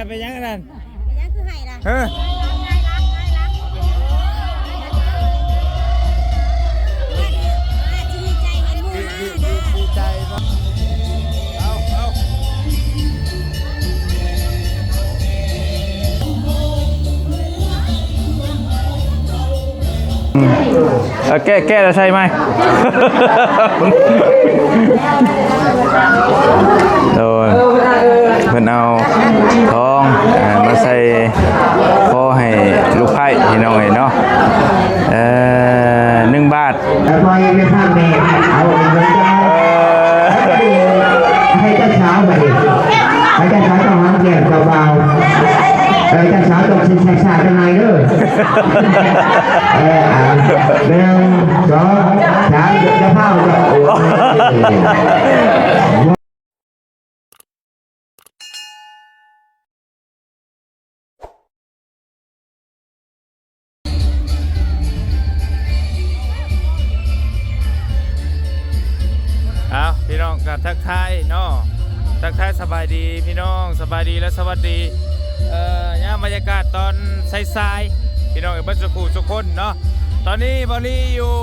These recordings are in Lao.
ເປັນຫຍັງອັນນັ້ນ? ເປັນຫຍັງຄືໄຫ້ລະ? ເອີ ດີ ດີໃຈບໍ່? ເອົາ ເອົາ ເອົາ ແກະ ແກະແລ້ວໃສ່ໃໝ່. ໂດຍ ເພິ່ນເອົາທອງ ເອີ ມາໃສ່ຄໍໃຫ້ລູກໃພ້ ພີ່ນ້ອງເອີຍເນາະ. ເອີ ໜຶ່ງບາດ ແລ້ວພໍຍັງໄດ້ພາແມ່ເອົາເງິນຈາກ ເອີ ໃຫ້ເຈົ້າສາວບັດນີ້ ໃຫ້ເຈົ້າສາວຕ້ອງຫອມແກ້ມເຈົ້າບ່າວ. ເອີ ເຈົ້າສາວຕ້ອງເຊັນຊ້າໆຈັກໜ່ອຍເດີ. ເອີ ອ່າ ໜຶ່ງ ສອງ ສາມ ຢ່າພ້າວ ໂອ້ຍ. ເອົາ ພີ່ນ້ອງກໍທັກທາຍເນາະ ທັກທາຍສະບາຍດີພີ່ນ້ອງ ສະບາຍດີ ແລະ ສະຫວັດດີ ເອີ ຍາມບັນຍາກາດຕອນສາຍໆ ພີ່ນ້ອງເອີຍ ເບິດສຸຂູສຸຄົນເນາະ. ຕອນນີ້ບ່າວລີຢູ່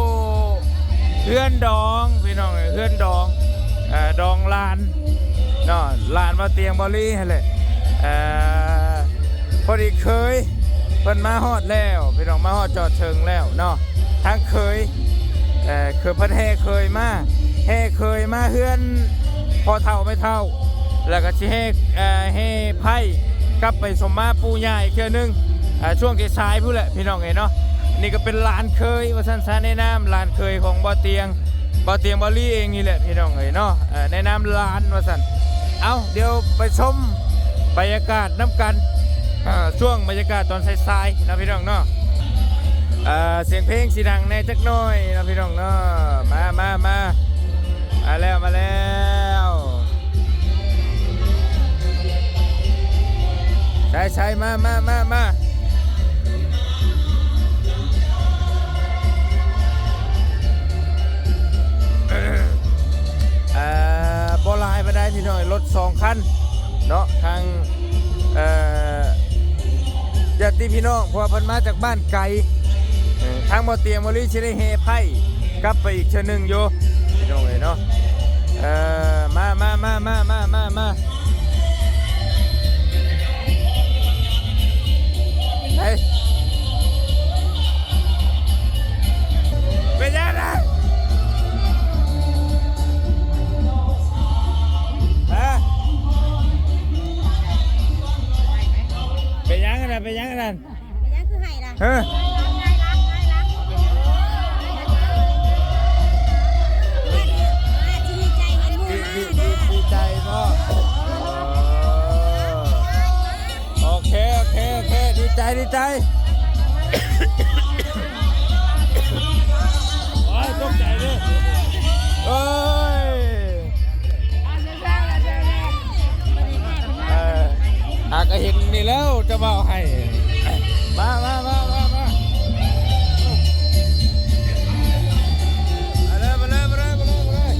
ເຮືອນດອງ ພີ່ນ້ອງເອີຍ ເຮືອນດອງ ເອີ ດອງຫຼານເນາະ ຫຼານບ່າວຕຽງບ່າວລີຫັ້ນແຫຼະ. ເອີ ພໍດີເຂີຍເພິ່ນມາຮອດແລ້ວ ພີ່ນ້ອງ ມາຮອດຈອດເຖິງແລ້ວເນາະ ທາງເຂີຍ ເອີ ຄືເພິ່ນແຫ່ເຂີຍມາ ແຫ່ເຂີຍມາເຮືອນພໍ່ເຖົ້າແມ່ເຖົ້າ ແລ້ວກໍຊິແຫ່ ເອີ ແຫ່ໄພ້ກັບໄປສົມມາປູ່ຍ່າອີກເທື່ອໜຶ່ງ ເອີ ຊ່ວງສາຍໆພຸ້ນແຫຼະ ພີ່ນ້ອງເອີຍເນາະ. ນີ້ກໍເປັນຫຼານເຂີຍວ່າຊັ້ນຊະ ໃນນາມຫຼານເຂີຍຂອງບ່າວຕຽງ ບ່າວຕຽງບ່າວລີເອງນີ້ແຫຼະ ພີ່ນ້ອງເອີຍເນາະ ເອີ ໃນນາມຫຼານວ່າຊັ້ນ. ເອົາ ດຽວໄປຊົມບັນຍາກາດນຳກັນ ເອີ ຊ່ວງບັນຍາກາດຕອນສາຍໆເນາະ ພີ່ນ້ອງເນາະ. ເອີ ສຽງເພງຊິດັງແດ່ຈັກໜ້ອຍເນາະ ພີ່ນ້ອງເນາະ. ມາ ມາ ມາ ມາແລ້ວ ມາແລ້ວ. ໃສ່ ໃສ່ ມາ ມາ ມາ ມາ. ເອີ ບໍ່ຫຼາຍປານໃດພີ່ນ້ອງ ລົດສອງຄັນເນາະ ທາງ ເອີ ຍາດຕິພີ່ນ້ອງ ເພາະວ່າເພິ່ນມາຈາກບ້ານໄກ ເອີ ທາງບ່າວຕຽງບ່າວລີຊິໄດ້ແຫ່ໄພ້ກັບໄປອີກເທື່ອໜຶ່ງຢູ່ ພີ່ນ້ອງເອີຍເນາະ. ເອີ ມາ ມາ ມາ ມາ ມາ ມາ. ໄປ ເປັນຫຍັງນະ? ຮະ? ເປັນຫຍັງນະ? ເປັນຫຍັງນະ? ເປັນຫຍັງຄືໄຫ້ລະ? ເອີ ດີ ດີ ດີໃຈບໍ່? ໂອເຄ ໂອເຄ ໂອເຄ ດີໃຈ ດີໃຈ. ໂອ້ຍ ຕົກໃຈເດ້ ໂອ້ຍ. ເອີ ຫາກະເຫັນນີ້ແລ້ວຈະເວົ້າໃຫ້. ມາ ມາ ມາ ມາ ມາ ມາເລີຍ ມາເລີຍ ມາເລີຍ ມາເລີຍ ມາເລີຍ.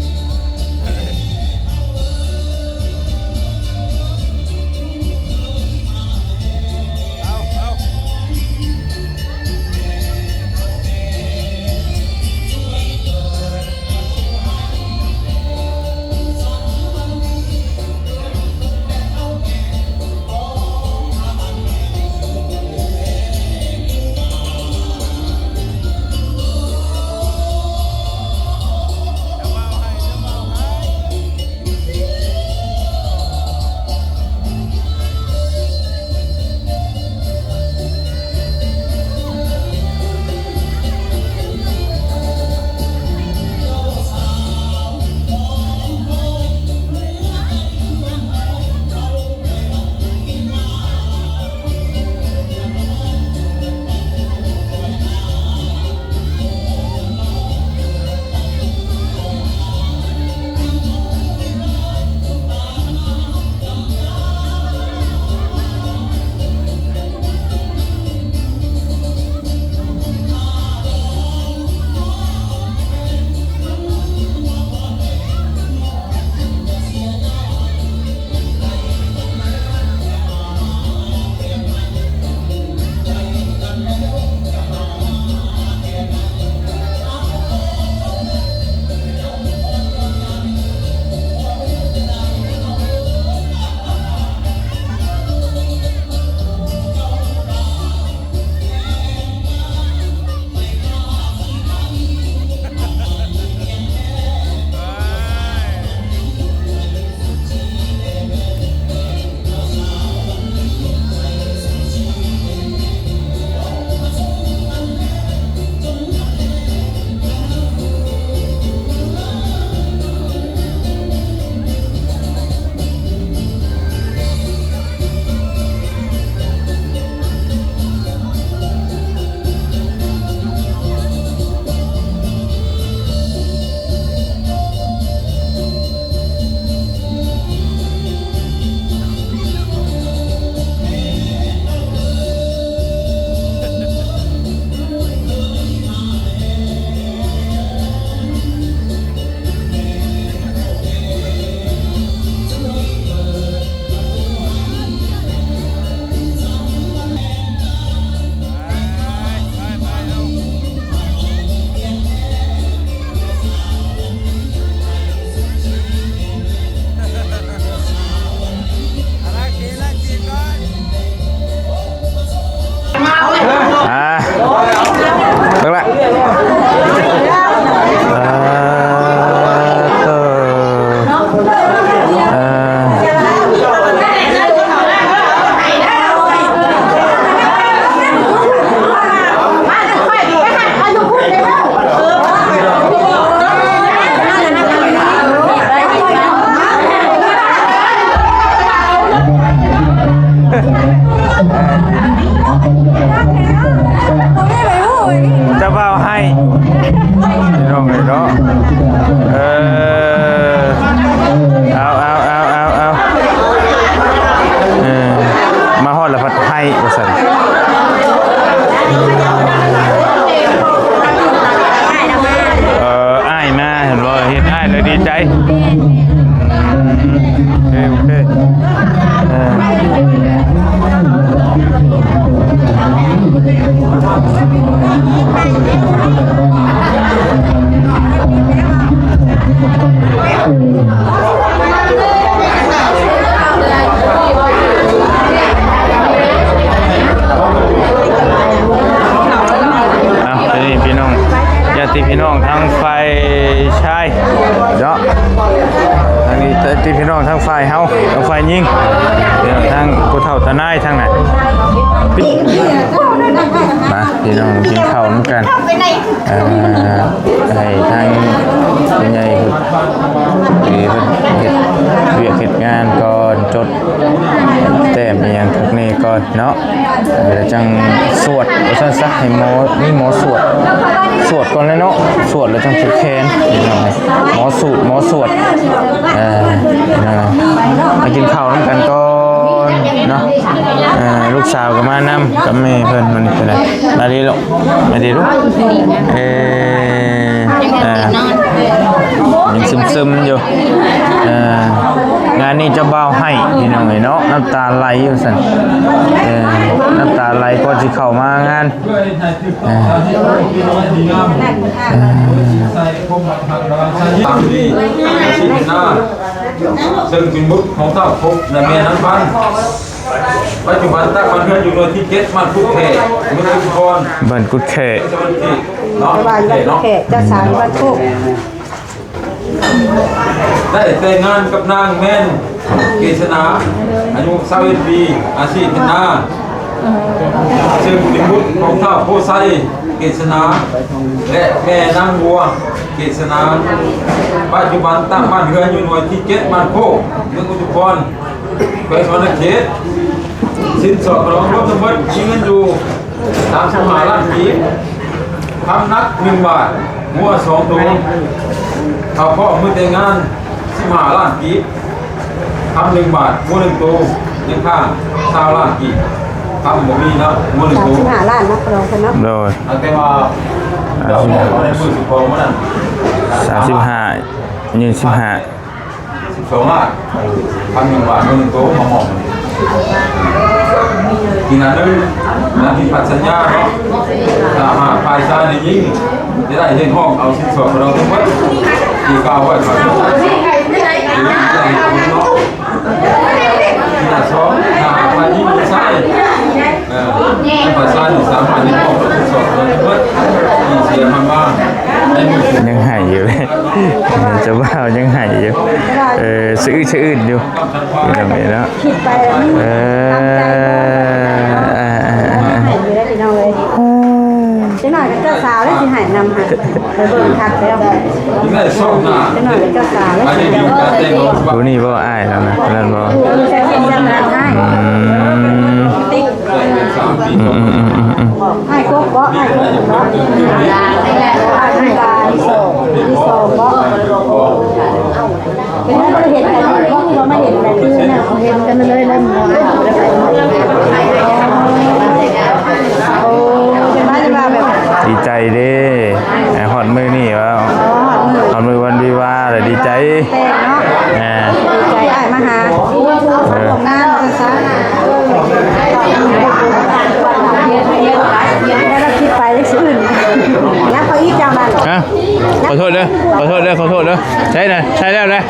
ເອົາ ເອົາ. ເຮົາເອົາຝ່າຍຍິງ ທາງຜູ້ເຖົ້າຕານາຍທາງນັ້ນ ມາ ພີ່ນ້ອງກິນເຂົ້ານຳກັນ ເອີ ໃຫ້ທາງຜູ້ໃຫຍ່ເພິ່ນ ເອີ ເພິ່ນເຮັດວຽກເຮັດງານກ່ອນ ຈົດແຕ້ມອີ່ຫຍັງພວກນີ້ກ່ອນເນາະ. ແລ້ວຈັ່ງສວດວ່າຊັ້ນຊະ ໃຫ້ໝໍ ມີໝໍສວດ ສວດກ່ອນແຫຼະເນາະ ສວດແລ້ວຈັ່ງຜູກແຂນ ໝໍສູດ ໝໍສວດ ເອີ ມາກິນເຂົ້ານຳກັນກ່ອນເນາະ. ເອີ ລູກສາວກໍມານຳກັບແມ່ເພິ່ນ ມື້ນີ້ກໍໄດ້ ມາດີລູກ ມາດີລູກ ເອີ ອ່າ ຍັງຊຶມໆຢູ່ ເອີ ງານນີ້ເຈົ້າບ່າວໄຫ້ ພີ່ນ້ອງເອີຍເນາະ ນ້ຳຕາໄຫຼວ່າຊັ້ນ ເອີ ນ້ຳຕາໄຫຼກ່ອນຊິເຂົ້າມາງານ ເອີ ເອີ ຕາມດີອາຊີບເປັນນາ ເຊິ່ງເປັນບຸດຂອງທ້າວພົບ ແລະ ແມ່ນາງພັນ ປັດຈຸບັນຕັ້ງບ້ານເຮືອນຢູ່ໜ່ວຍທີເຈັດ ບ້ານກຸດແຂ ເມືອງອຸທຸມພອນ ບ້ານກຸດແຂ ເນາະ ແຕ່ວ່າຢູ່ບ້ານກຸດແຂ ເຈົ້າສາວຢູ່ບ້ານໂຄກ ໄດ້ແຕ່ງງານກັບນາງແມ່ນເກດສະໜາ ອາຍຸຊາວເອັດປີ ອາຊີບເປັນນາ ເຊິ່ງເປັນບຸດຂອງທ້າວໂພໄຊເກດສະໜາ ແລະ ແມ່ນາງບົວເກດສະໜາ ປັດຈຸບັນຕັ້ງບ້ານເຮືອນຢູ່ໜ່ວຍທີເຈັດ ບ້ານໂຄກ ເມືອງອຸທຸມພອນ ແຂວງສະຫວັນນະເຂດ. ສິນສອດຂອງລວມທັງໝົດມີເງິນຢູ່ສາມສິບຫ້າລ້ານກີບ, ຄຳໜັກໜຶ່ງບາດ, ງົວສອງໂຕ, ເຂົ້າພ້ອມມື້ແຕ່ງງານສິບຫ້າລ້ານກີບ, ຄຳໜຶ່ງບາດ, ງົວໜຶ່ງໂຕ, ຍັງຄ້າງຊາວລ້ານກີບ, ຄຳບໍ່ມີເນາະ, ງົວໜຶ່ງໂຕ ສາມສິບຫ້າລ້ານເນາະ ຂອງເພິ່ນເນາະ. ໂດຍ ແຕ່ວ່າ ສາມສິບຫ້າ ຍິງສິບຫ້າ ສິບສອງລ້ານ ພັນໜຶ່ງບາດ ມື້ໜຶ່ງໂຕມາມອບ. ອີກອັນໜຶ່ງ ອັນທີ່ພັດສັນຍາເນາະ ຖ້າຫາກຝ່າຍຊາຍໄດ້ຍິງ ຈະໄດ້ຮຽກຮ້ອງເອົາສິນສອດຂອງລາວທັງໝົດ ທີ່ກ່າວໄວ້ ເນາະ. ອີກອັນໜຶ່ງ ເອີ ປະຊາຊົນສາມາດຮຽກຮ້ອງເອົາສິນສອດຂອງລາວທັງໝົດ ທີ່ເສຍຜ່ານມາໃນມື້ ຍັງໄຫ້ຢູ່ເລີຍ ເຈົ້າບ່າວຍັງໄຫ້ຢູ່ ເອີ ສະອຶດສະອຶດຢູ່ ເປັນແບບນີ້ເນາະ ຄິດໄປແລ້ວມັນ ເອີ ຕາມໃຈບໍ່ ເອີ ເອີ ເອີ ເອີ ໃຫ້ຢູ່ແລ້ວ ພີ່ນ້ອງເອີຍ. ຈັກໜ້ອຍກໍເຈົ້າສາວແລ້ວຊິໃຫ້ນຳຫັ້ນ ໄປເບິ່ງຄັກແລ້ວ ຈັກໜ້ອຍກໍເຈົ້າສາວແລ້ວຊິ ຜູ້ນີ້ບໍ່ ອ້າຍລາວນະ ນັ້ນບໍ່? ອືມ ອືມ ອືມ ອືມ ອືມ ອືມ ອ້າຍກົກບໍ່? ອ້າຍກົກບໍ່? ອ້າຍການ ຣີສອດ ຣີສອດບໍ່? ເປັນຫຍັງບໍ່ໄດ້ເຫັນກັນ ຫຼືວ່າມາເຫັນກັນຄືນະ? ເຫັນກັນເລີຍແລ້ວ ໂອ້ ເປັນມາແບບ ດີໃຈເດ້ ຮອດມື້ນີ້ວ່າ ຮອດມື້ ຮອດມື້ວັນວິວາແລ້ວ ດີໃຈ ແຕ່ງເນາະ ອ່າ ດີໃຈ ອ້າຍມາຫາ ເອີ ຮ່ວມງານວ່າຊັ້ນຊະ ແລ້ວກໍຄິດໄປເລື່ອງອື່ນ ແລ້ວເຂົາອີກເຈົ້ານັ້ນ ຮະ? ຂໍໂທດເດີ ຂໍໂທດເດີ ຂໍໂທດເດີ ໃຊ້ນະ ໃຊ້ແລ້ວນະ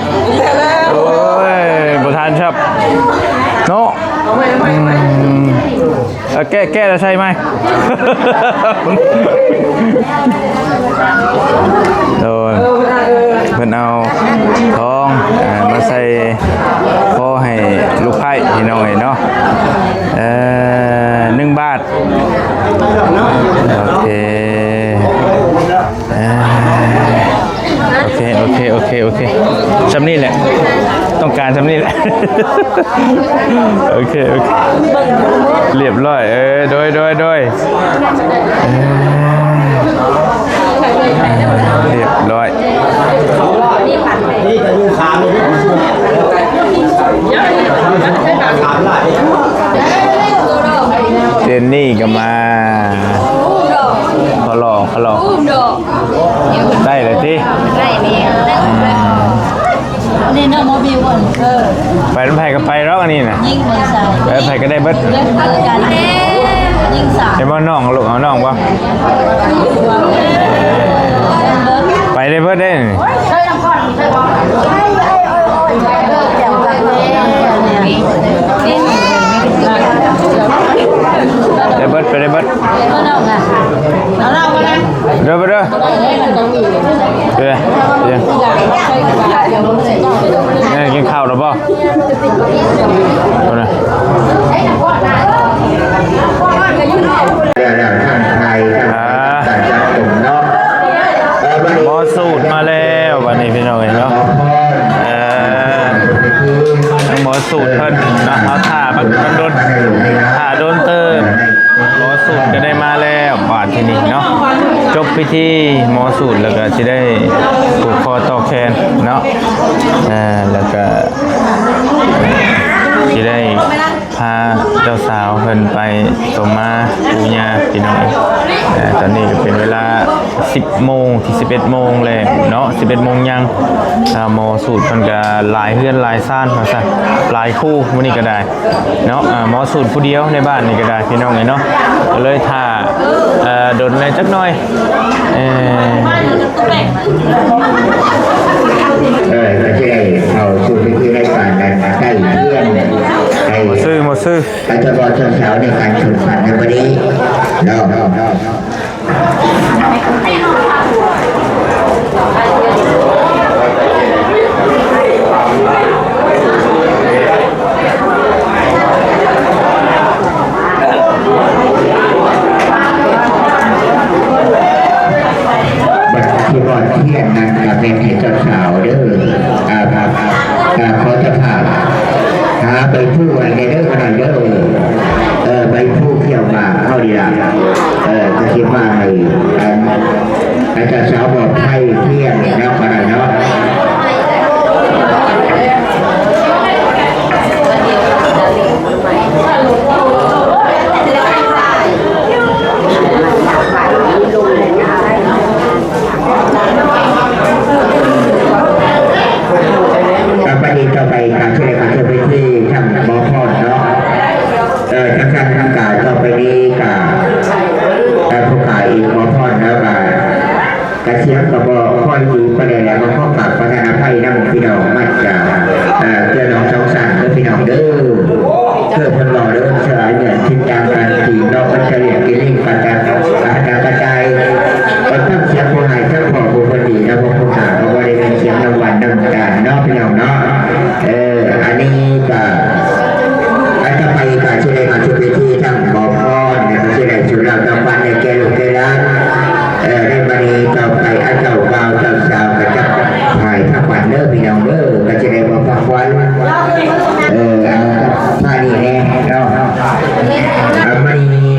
ໂອ້ຍ ບໍ່ທັນຄັບ ເນາະ ອືມ ເອົາແກະ ແກະແລ້ວໃສ່ໃໝ່ ໂດຍ ເພິ່ນເອົາທອງ ເອີ ມາໃສ່ຄໍໃຫ້ລູກໃພ້ ພີ່ນ້ອງເອີຍເນາະ ເອີ ໜຶ່ງບາດ ໂອເຄ ອ່າ ໂອເຄ ໂອເຄ ໂອເຄ ໂອເຄ ຊ່ຳນີ້ແຫຼະ ຕ້ອງການຊ່ຳນີ້ແຫຼະ ໂອເຄ ໂອເຄ ລຽບຮ້ອຍ ເອີ ໂດຍ ໂດຍ ໂດຍ ເອີ ລຽບຮ້ອຍ ນີ້ກໍຢູ່ສາມນີ້ ສາມຫຼາຍ ເຈນນີ້ກໍມາ ຂໍຫຼອກ ຂໍຫຼອກ ໄດ້ແລ້ວຕິ? ໄດ້ແລ້ວ ອືມ ນີ້ນ້ອງບໍ່ມີບ່ອນ ເອີ ໄປນຳໃຜກໍໄປດອກ ອັນນີ້ນະ ຍິງເບິ່ງຊາຍ ເອີ ໃຜກໍໄດ້ເບິດ ເອີ ຍິງຊາຍ ເຫັນບໍ່ ນ້ອງ ລູກເອົານ້ອງບໍ່? ໄປໄດ້ເບິດເດ້ ໄດ້ເບິດ ໄປໄດ້ເບິດ ເດີ ໄປເດີ ເດີ ເດີ ກິນເຂົ້າແລ້ວບໍ່? ເຮົາຖ້າບັກດົນໆ ຖ້າດົນເຕີບ. ໝໍສູດກໍໄດ້ມາແລ້ວ ບາດທີນີ້ເນາະ ຈົບພິທີໝໍສູດແລ້ວກໍຊິໄດ້ຜູກຄໍຕໍ່ແຂນເນາະ ເອີ ແລ້ວກໍຊິໄດ້ພາເຈົ້າສາວເພິ່ນໄປສົມມາປູ່ຍ່າພີ່ນ້ອງເອີຍ. ເອີ ຕອນນີ້ກໍເປັນເວລາສິບໂມງ ທີ່ສິບເອັດໂມງແລ້ວເນາະ ສິບເອັດໂມງຍັງ. ອ່າ ໝໍສູດເພິ່ນກໍຫຼາຍເຮືອນຫຼາຍຊານວ່າຊັ້ນ ຫຼາຍຄູ່ມື້ນີ້ກໍໄດ້ເນາະ. ອ່າ ໝໍສູດຜູ້ດຽວໃນບ້ານນີ້ກໍໄດ້ພີ່ນ້ອງເອີຍເນາະ ກໍເລີຍຖ້າ ເອີ ດົນແດ່ຈັກໜ້ອຍ. ເອີ ເອີ ກໍຈະໄດ້ເຂົ້າສູ່ພິທີໃນການໄດ້ເຄື່ອນ ໃຫ້ ໝໍຊື່ ໝໍຊື່ ເຈົ້າບ່າວເຈົ້າສາວໃນການສຳພັນໃນມື້ນີ້ເນາະ. ບັດທີ່ບ່ອນທຽນນັ້ນກະແມ່ນໃຫ້ເຈົ້າສາວເດີ ອ່າ ອ່າ ຂໍເຈົ້າພາບ ຫາໃບພູໃຫ້ແດ່ເດີ ຂະໜ້ອຍເດີ ເອີ ໃບພູຂຽວໝາກເຮົານີ້ລະ ເອີ ກະຊິມາໃຫ້ ອັນ ໃຫ້ເຈົ້າສາວມອບໄພທຽນເນາະ ຂະໜ້ອຍເນາະ. ອ່າ ບັດນີ້ຕໍ່ໄປການສະແດງການເຊີນເວທີທາງໝໍພອນເນາະ. ເອີ ທາງທ່ານທາງການຕໍ່ໄປນີ້ກະ ເອີ ຜູ້ການອີກໝໍພອນແລ້ວກະ ກະສຽງກະບໍ່ຄ່ອຍດີປານໃດແລ້ວ ກໍຂໍກາບປະທານອະໄພນຳພີ່ນ້ອງມາຈາກ ເອີ ເຂດໜອງສອງສັນເດີພີ່ນ້ອງເດີ. ຄືເພິ່ນເວົ້າເດີ ເສືອເໜືອນທິດຕ່າງກັນ ຕີນອກມັນຈະລຽບກິນລິງ ປານຕາ ອາຫານກະຕ່າຍ ກໍທັງສຽງຜູ້ຮ້າຍທັງພໍ່ຜູ້ຄົນດີນະ ພວກຜູ້ຂ້າກໍບໍ່ໄດ້ຍິນສຽງນ້ຳຫວານນ້ຳຕານເນາະ ພີ່ນ້ອງເນາະ. ເອີ ອັນນີ້ກະ ອັນຕໍ່ໄປກະຊິໄດ້ເຂົ້າສູ່ພິທີທາງໝໍພອນ ແລ້ວກະຊິໄດ້ສູ່ລາວຕາຂວັນໃຫ້ແກ່ລູກແກ່ຫຼານ. ເອີ ໃນບັດນີ້ຕໍ່ໄປ ອາ ເຈົ້າບ່າວເຈົ້າສາວກະຈະພາຍພາຂວັນເດີພີ່ນ້ອງເດີ ກະຈະໄດ້ມາພາຂວັນ ເອີ ພານີ້ແນ່ເນາະ. ອາ ມື້ນີ້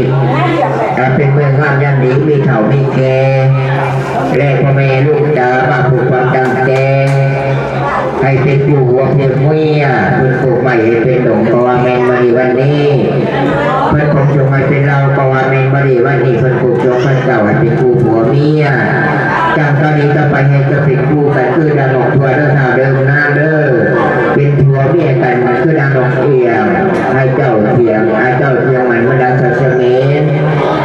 ອາ ເປັນມື້ງາມຍາມດີ ມີເຖົ້າມີແກ່ ແລະ ພໍ່ແມ່ລູກຕາມາຜູກຄວາມຕັ້ງແຕ່ງ ໃຫ້ເປັນຄູ່ຜົວເປັນເມຍ ເພິ່ນປູກໄມ້ໃຫ້ເປັນດົງ ກໍວ່າແມ່ນມື້ນີ້ວັນນີ້ ເພິ່ນປູກດົງໃຫ້ເປັນເຫຼົ່າ ກໍວ່າແມ່ນມື້ນີ້ວັນນີ້ ເພິ່ນປູກດົງເພິ່ນເຈົ້າໃຫ້ເປັນຄູ່ຜົວເມຍ. ຈັ່ງຕອນນີ້ຕໍ່ໄປໃຫ້ເຈົ້າເປັນຄູ່ກັນຄືນາງນກທົ່ວເດີ ທ້າວເດີນາງເດີ ເປັນຜົວເມຍກັນຄືນາງນກອຽງ ໃຫ້ເຈົ້າຖຽງ ໃຫ້ເຈົ້າຖຽງໝັ້ນເໝືອນດັ່ງສັດສະເໝນ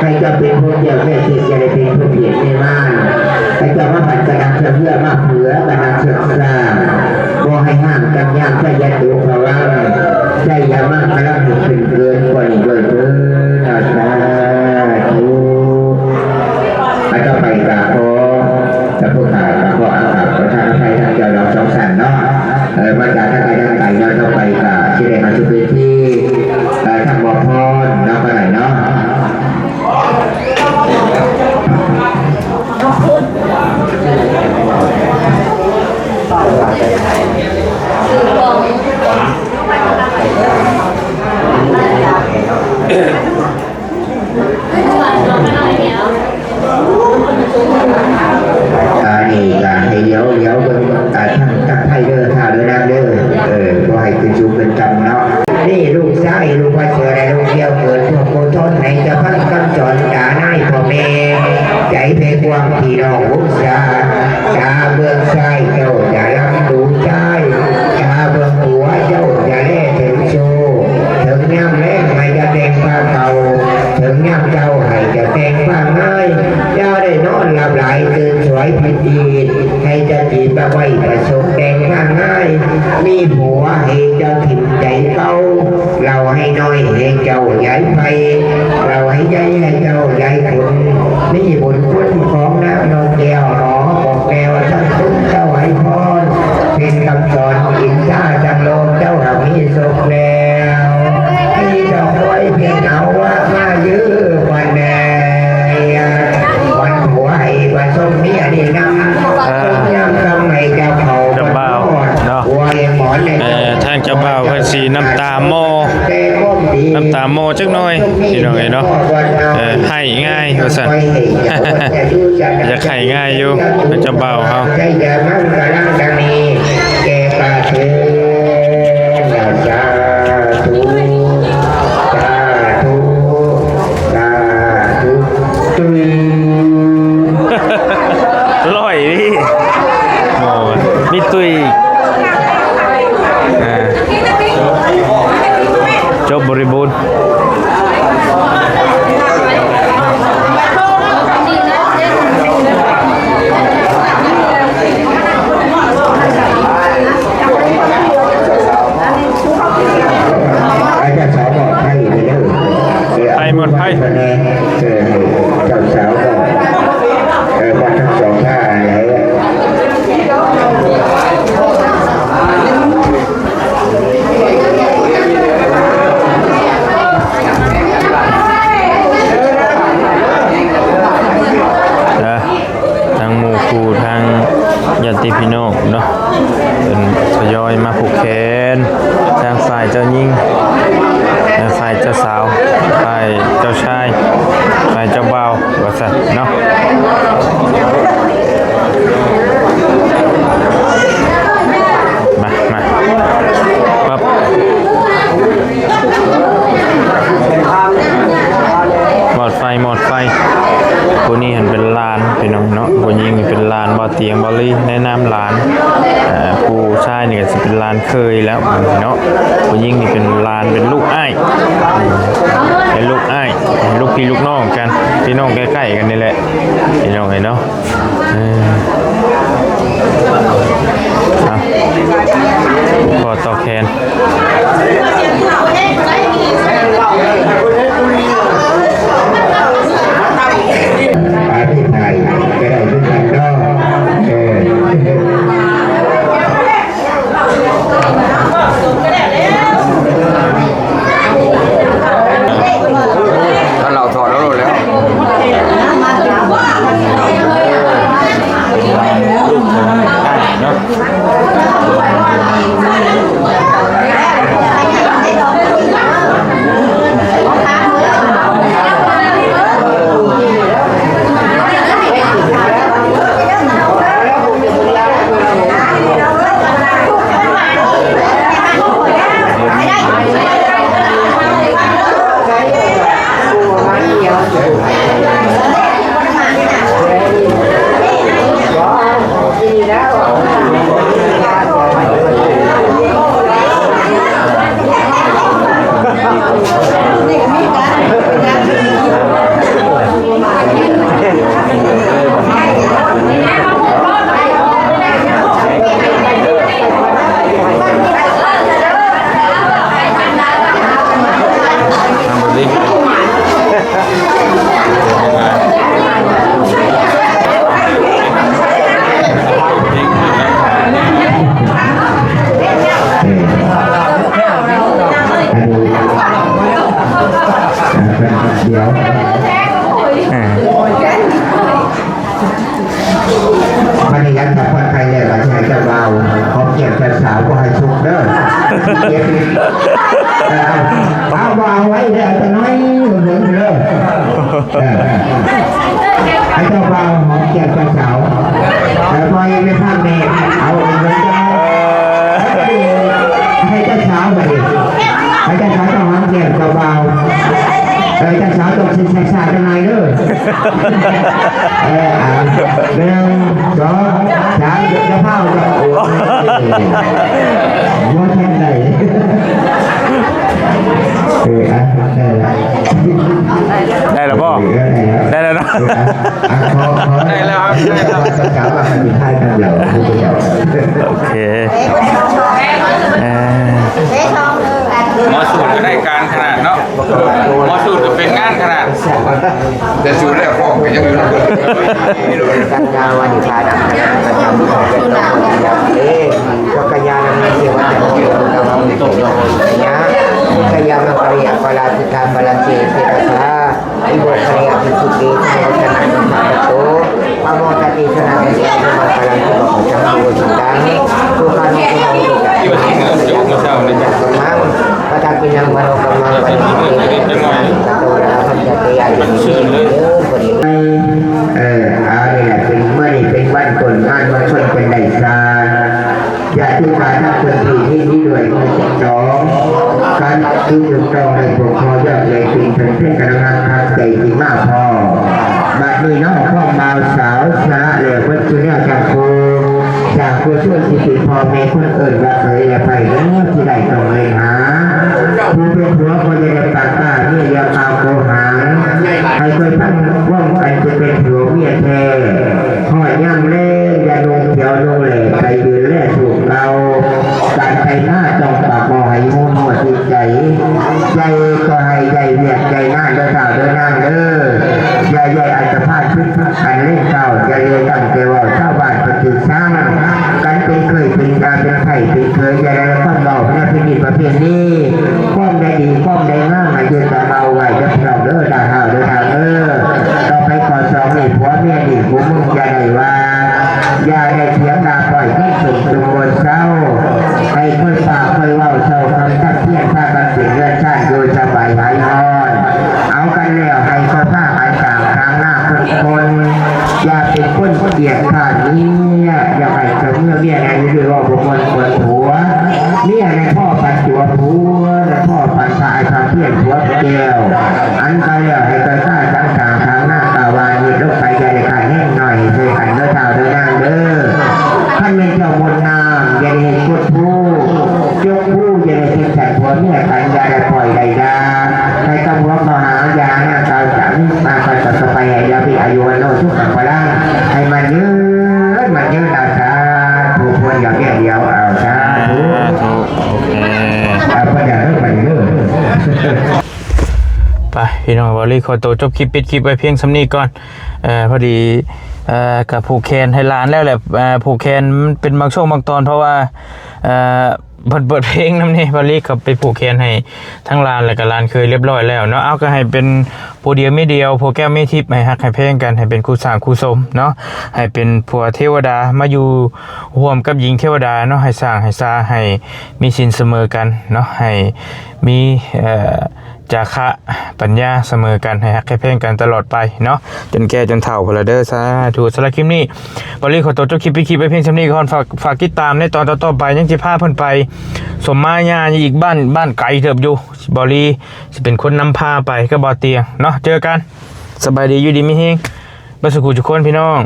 ໃຫ້ເຈົ້າເປັນພວກແກ້ວແກ້ເຂດ ຢ່າໄດ້ເປັນພວກເພດແມ່ມ່ານ ໃຫ້ເຈົ້າມາຜັດກັນດັ່ງເຊືອກເຫື່ອ ມາເຜືອກັນດັ່ງເຊືອກຊ້າງ ບໍ່ໃຫ້ຫ້າມກັນຍາມໄຊຍະຕຸພະວັງ ໄຊຍະມັງຄະລັງ ໃຫ້ຂຶ້ນເກີນກວ່ານີ້ດ້ວຍເທີ້ນ ສາທຸ. ອາ ຕໍ່ໄປກະຂໍ ເຈົ້າຜູ້ຂ້າກະຂໍອາກາບປະທານອະໄພທາງເຈົ້າລາວສອງສັນເນາະ ເອີ ມາຈາກທາງໄກທາງໄກເນາະ. ຕໍ່ໄປກະຊິໄດ້ມາສູ່ເວທີ ເອີ ທາງໝໍພອນເນາະ ກໍໄດ້ເນາະ. ອັນນີ້ກະໃຫ້ຫຼຽວ ຫຼຽວເບິ່ງ ອ່າ ທາງ ທາງໄທເດີ ທ້າວເດີນາງເດີ ເອີ ບໍ່ໃຫ້ຂຶ້ນສູງຂຶ້ນຕ່ຳເນາະ. ນີ້ລູກຊາຍ ລູກພໍ່ເສືອ ແລະ ລູກແກ້ວເກີດພວກໂກສົນ ໃຫ້ເຈົ້າຟັງຄຳສອນຕານາຍພໍ່ແມ່ ໃຈໃຜກວ້າງພີ່ນ້ອງວົງສາ ຕາເບື້ອງຊ້າຍເຈົ້າຢ່າລຳດູຊາຍ ຕາເບື້ອງຂວາເຈົ້າຢ່າແລເຖິງໂຊ ເຖິງຍາມແລງໃຫ້ເຈົ້າແຕ່ງຜ້າເກົ່າ ເຖິງຍາມເຊົ້າໃຫ້ເຈົ້າແຕ່ງຜ້າງາຍ ຢ່າໄດ້ນອນຫຼັບຫຼາຍຕື່ນສວຍຜິດອີດ ໃຫ້ເຈົ້າຈີບປາກໄວ້ປະສົງແຕ່ງຜ້າງາຍ ມີຜົວໃຫ້ເຈົ້າຖິ້ມໃຈເກົ່າ ເຫຼົ້າໃຫ້ນ້ອຍໃຫ້ເຈົ້າຢາຍໄພ ເຫຼົ້າໃຫ້ໃຫຍ່ໃຫ້ເຈົ້າຢາຍຂຸນ ມີບຸນຄຸນຂອງນາງນກແກ້ວ ໝໍບອກແກ້ວທັງຄຸນເຈົ້າໃຫ້ພອນ ເປັນຄຳສອນອິນຊາທັງໂລກເຈົ້າຫາກມີໂຊກແລ້ວ ມີດອກໂດຍພຽງເອົາວະມາຢື້ອກວ່າແດ່ ວັນຜົວໃຫ້ປະສົມເມຍນີ້ນຳ ເອີ ຍາມຄ່ຳໃຫ້ເຈົ້າເຂົ້າ ເຈົ້າບ່າວເນາະ ຫົວໃຫ້ໝອນໃຫ້ ເອີ ເຈົ້າ ທາງເຈົ້າບ່າວເພິ່ນຊິນ້ຳຕາມໍ ນ້ຳຕາໝໍ້ຈັກໜ້ອຍ ພີ່ນ້ອງເອີຍເນາະ. ເອີ ໄຫ້ງ່າຍວ່າຊັ້ນ ຢາກໄຫ້ງ່າຍຢູ່ ເຈົ້າບ່າວເຮົາ. ສາທຸ ສາທຸ ສາທຸ ຕຸ້ຍ ຮ້ອຍນີ້ ໂອ້ ມີຕຸ້ຍອີກ ອ່າ ຈົບບໍລິບູນ. ໃຫ້ເຈົ້າສາວມອບໄພໄປເດີ ໄພໝົດໄພ ເອີ ໃຫ້ເຈົ້າສາວມອບ ເອີ ມອບທັງສອງທ່ານແຫຼະ. ເອີ ທາງໝູ່ຄູ່ ທາງຍາດຕິພີ່ນ້ອງເນາະ ເພິ່ນທະຍອຍມາຜູກແຂນ ທາງຝ່າຍເຈົ້າຍິງ ແລະ ຝ່າຍເຈົ້າສາວ ຝ່າຍເຈົ້າຊາຍ ຝ່າຍເຈົ້າບ່າວ ວ່າຊັ້ນເນາະ. ມາ ມາ ປັບ ໝອດໄຟ ໝອດໄຟ. ຜູ້ນີ້ຫັ້ນເປັນຫຼານ ພີ່ນ້ອງເນາະ ຜູ້ຍິງນີ້ເປັນຫຼານ ບໍ່ຕຽງ ບໍ່ລີ ໃນນາມຫຼານ. ເອີ ຜູ້ຊາຍນີ້ກໍຊິເປັນຫຼານເຂີຍແລ້ວເນາະ ຜູ້ຍິງນີ້ເປັນຫຼານ ເປັນລູກອ້າຍ ເປັນລູກອ້າຍ ເປັນລູກພີ່ລູກນ້ອງກັນ ພີ່ນ້ອງໃກ້ໆກັນນີ້ແຫຼະ ພີ່ນ້ອງເອີຍເນາະ. ເອີ ອ່ະ ຂໍຕໍ່ແຂນ ອະທິບາຍກໍໄດ້ຄືກັນເນາະ ເອີ. ຖ້າເຮົາຖອດເອົາໂລດແລ້ວ ເນາະ. ດຽວ ອືມ ບັດນີ້ຫຼັງຈາກຜ່ອນໄຄແລ້ວ ກໍຊິໃຫ້ເຈົ້າບ່າວຫອມແກ້ມເຈົ້າສາວ ບໍ່ໃຫ້ສຸກເດີ ເຈັບ. ເອີ ເອົາ ເອົາ ບໍ່ເອົາໄວ້ເດີ ເອົາແຕ່ນ້ອຍເດີ ເອີ ໃຫ້ເຈົ້າບ່າວຫອມແກ້ມເຈົ້າສາວ ເອີ ບໍ່ໃຫ້ໄປທາງແມ່ ເອົາ ເອົາ ເອົາ ໃຫ້ເຈົ້າສາວບັດນີ້ ໃຫ້ເຈົ້າສາວຕ້ອງຫອມແກ້ມເຈົ້າບ່າວ ເອີ ເຈົ້າສາວຕ້ອງເຊັກໆຈັກໜ້ອຍເດີ. ເອີ ອ່າ ໜຶ່ງ ສອງ ສາມ ຢ່າຟ້າວ ໂອ້ຍ ບໍ່ທັນໄດ້ ເອີ ອ່າ ໄດ້ລະ ໄດ້ລະບໍ່? ເອີ ໄດ້ແລ້ວ ໄດ້ແລ້ວເນາະ ເອີ ອ່າ ຂໍ ຂໍ ໄດ້ແລ້ວ ໄດ້ແລ້ວ ເຈົ້າສາວວ່າໃຫ້ໄປຖ່າຍນຳລາວ ໂອເຄ ເອີ ໝໍສູດກໍໄດ້ການຂະໜາດເນາະ. ໝໍສູດກໍເປັນງານຂະໜາດ ແຕ່ສູດແລ້ວພ້ອມກໍຍັງຢູ່ນຳເພິ່ນ ສັນຍາວານິພານຳ ປະຈຳເຂດເຂດເອ ວັກກະຍານຳເຊວະຈັນເທວະກະວັງ ຍະ ຊະຍາມັງກະເລ ອະປະລາຊິກາ ປະລາເຊ ເສກະສາ โมคคัลลายะภิกขุเต สะโมทนามิสัพพะโต ปะโมทะเต สะนะ สะเสนะ สะมังคารัง สุปะปัจจัง โภ สุตัง สุขัง สุขัง สุขัง สะมัง ปะทะกินนัง มโนกรรมัง ปะริสุทธิเต สะนะ สะโต ระหัง สัจจะเต อะติเม เออ เอานี่แหละ เป็น มื้อนี้เป็นวันต้นงานมงคลกันได้ซะ ญาติโยมทั้งคนที่ยินดีด้วย ทั้งสอง การที่ถูกต้องได้ปกครองยอดเลย เป็นเพื่อนกันรักทักใจจริงมากพอ บัดนี้น้องพ่อบ่าวสาวสละแล้วเบิดคือแนวจากครู จากครูช่วยสิติพ่อแม่คนเอิ้นว่าเคยและไปเด้อ ที่ได้ต้องเลยหา ผู้เป็นผัวก็จะได้ปากกล้า เมียอย่าปากโกหาง ให้เคยพังว่องกันจะเป็นผัวเมียแท้ ฮอดยามแลง อย่านุ่งเขียวนุ่งแหล่ ไปยืนแลสู่เก่า การไปมาต้องปากบ่ให้ฮู้หัวจิตใจ ใจก็ให้ใหญ่เวียกใหญ่งานเด้อท้าวเด้อนางเด้อ อย่าใหญ่อันตรพาลพิษอันเล่นเก่า อย่าเลยตั้งแต่เว้าชาวบ้านปฏิสัง กันเป็นเคยเป็นตาเป็นไข่เป็นเคย อย่าได้ความเว้าพระพินิจประเพณี ความได้ดีความได้งาม ให้ยึดเอาไว้เด้อพี่น้องเด้อ ท้าวเด้อท้าวเด้อ ต่อไปข้อสองนี่ ผัวเมียนี่ ผู้มึงอย่าได้ว่า อย่าได้เถียงด่าปล่อยกันสุมจุมบ่เซา ให้ค่อยปากค่อยเว้าเซาคำทักเทียน พากันเป็นเรือนชาติอยู่สบายหายฮ้อน เอากันแล้วให้ค่อยพากันสร้างทางหน้าคนคน อย่าเป็นคนเกลียดข้านเมีย อย่าให้เจ้าเมียเมียนั้นหรือว่าบ่ม่วนควรผัว เมียนั้นพ่อปันตัวผัวนั้นพ่อปันพายพาเพื่อนผัวแก้ว อันก็แล้วให้ค่อยพากันสร้างทางหน้าตาวานิดลงไป อย่าได้ขาดแห้งหน่อย ช่วยกันเด้อท้าวเด้อนางเด้อ คันแม่นเจ้าบุญนาม อย่าได้เฮ็ดกดผู้ จกผู้ อย่าได้เฮ็ดสัตว์ผัวเมียกัน อย่าได้ปล่อยได้ด่า ให้ตำรวจมาหา อย่าหาตาวสามีมาก็จะไป อย่าไปอายุวันโนสุขังพลัง ให้มันยืน มันยืนเอาสาธุ คนเดียวเดียวเอาสาธุ สาธุ โอเค เอาไปอย่าเลิกไปเลิก ไป พี่น้อง บ่าวลีขอตัวจบคลิป ปิดคลิปไว้เพียงส่ำนี้ก่อน เอ่อ พอดี เอ่อ ก็ผูกแขนให้หลานแล้วแหละ เอ่อ ผูกแขนมันเป็นบางช่วงบางตอน เพราะว่า เอ่อ เพิ่นเปิดเพลงนำนี่ บ่าวลีก็ไปผูกแขนให้ทั้งหลาน แล้วก็หลานเขยเรียบร้อยแล้วเนาะ เอาก็ให้เป็นผัวเดียวเมียเดียว ผัวแก้วเมียทิพย์ ให้ฮักให้แพงกัน ให้เป็นคู่สร้างคู่สมเนาะ ให้เป็นผัวเทวดามาอยู่ร่วมกับหญิงเทวดาเนาะ ให้สร้างให้ซา ให้มีศีลเสมอกันเนาะ ให้มี เอ่อ จาคะปัญญาเสมอกัน ให้ฮักให้แพงกันตลอดไปเนาะ จนแก่จนเฒ่าพุ้นละเด้อ สาธุ สำหรับคลิปนี้ บ่าวลีขอตัวจบคลิป ปิดคลิปไว้เพียงส่ำนี้ก่อน ฝาก ฝากติดตามในตอนต่อๆไป ยังสิพาเพิ่นไปสมมาญาอีก บ้าน บ้านไกลเติบอยู่ บ่าวลีสิเป็นคนนำพาไปกับบ่าวเตียงเนาะ เจอกัน สบายดี อยู่ดีมีแฮง เบิดสุขุทุกคนพี่น้อง